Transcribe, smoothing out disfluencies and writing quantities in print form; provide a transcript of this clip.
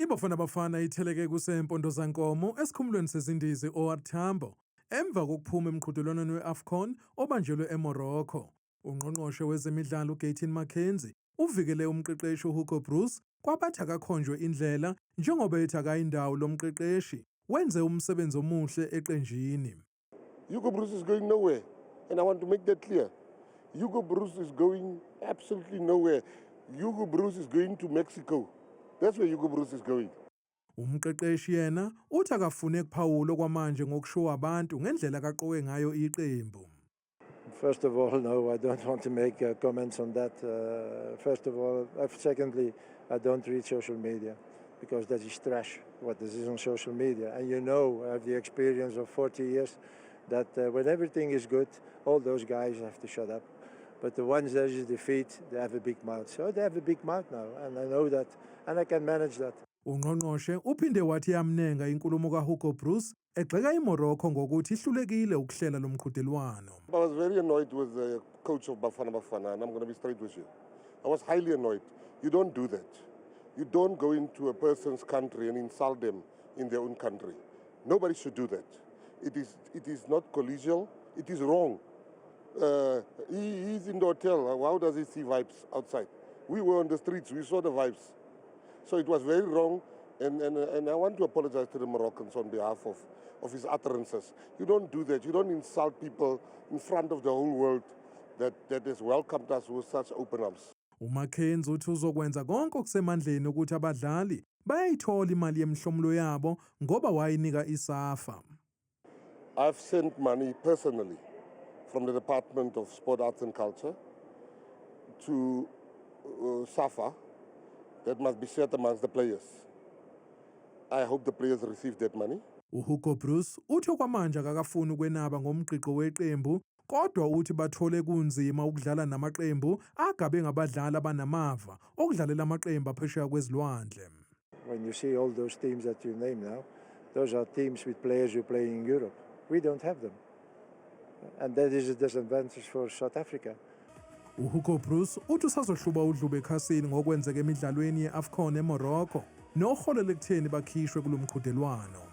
iBafana Bafana itheleke kuseMpondozankomo esikhumulweni sezindizi OR Tambo emva kokuphuma emqhudelwaneni we-AFCON obanjelwe eMorocco. Ungqongqoshe wezemidlalo uGayton McKenzie uvikele umqeqeshi uHugo Broos kwabathi akakhonjwe indlela njengoba ethi akayindawo lomqeqeshi wenze umsebenzi omuhle eqenjini. Hugo Broos is going nowhere, and I want to make that clear. Hugo Broos is going absolutely nowhere. Hugo Broos is going to Mexico. That's where Hugo Broos is going. Umqeqeshi yena uthi akafune kuphawula kwamanje ngokushiwa abantu ngendlela kaqoke ngayo iqembu. First of all, no, I don't want to make comments on that. First of all, secondly, I don't read social media because that is trash, what is on social media. And you know, I have the experience of 40 years that when everything is good, all those guys have to shut up. But the ones that is defeat, they have a big mouth. So they have a big mouth now, and I know that, and I can manage that. Ungqongqoshe uphinde wathi yamnenga inkulumo kaHugo Broos egxeka iMorocco ngokuthi ihlulekile ukuhlela lomqhudelwano. I was very annoyed with the coach of Bafana Bafana, and I'm going to be straight with you. I was highly annoyed. You don't do that. You don't go into a person's country and insult them in their own country. Nobody should do that. It is not collegial. It is wrong. He's in the hotel. How does he see vibes outside? We were on the streets. We saw the vibes. So it was very wrong. And I want to apologize to the Moroccans on behalf of his utterances. You don't do that. You don't insult people in front of the whole world that has welcomed us with such open arms. uMcKenzie uthi uzokwenza konke okusemandleni ukuthi abadlali bayayithola imali yemihlomulo yabo ngoba wayinika iSAFA. I've sent money personally from the Department of Sport, Arts and Culture to SAFA that must be shared amongst the players. I hope the players receive that money. uHugo Broos uthi kwamanje akakafuni ukwenaba ngomgqiqo weqembu kodwa uthi bathole kunzima ukudlala namaqembu agabe ngabadlali abanamava okudlalela amaqembu aphesheya kwezilwandle. When you see all those teams that you name now, those are teams with players who play in Europe. We don't have them. And that is a disadvantage for South Africa. uHugo Broos uthi usazohluba udlube ekhasini ngokwenzeka emidlalweni ye-AFCON eMorocco noholele ekutheni bakhishwe kulomqhudelwano.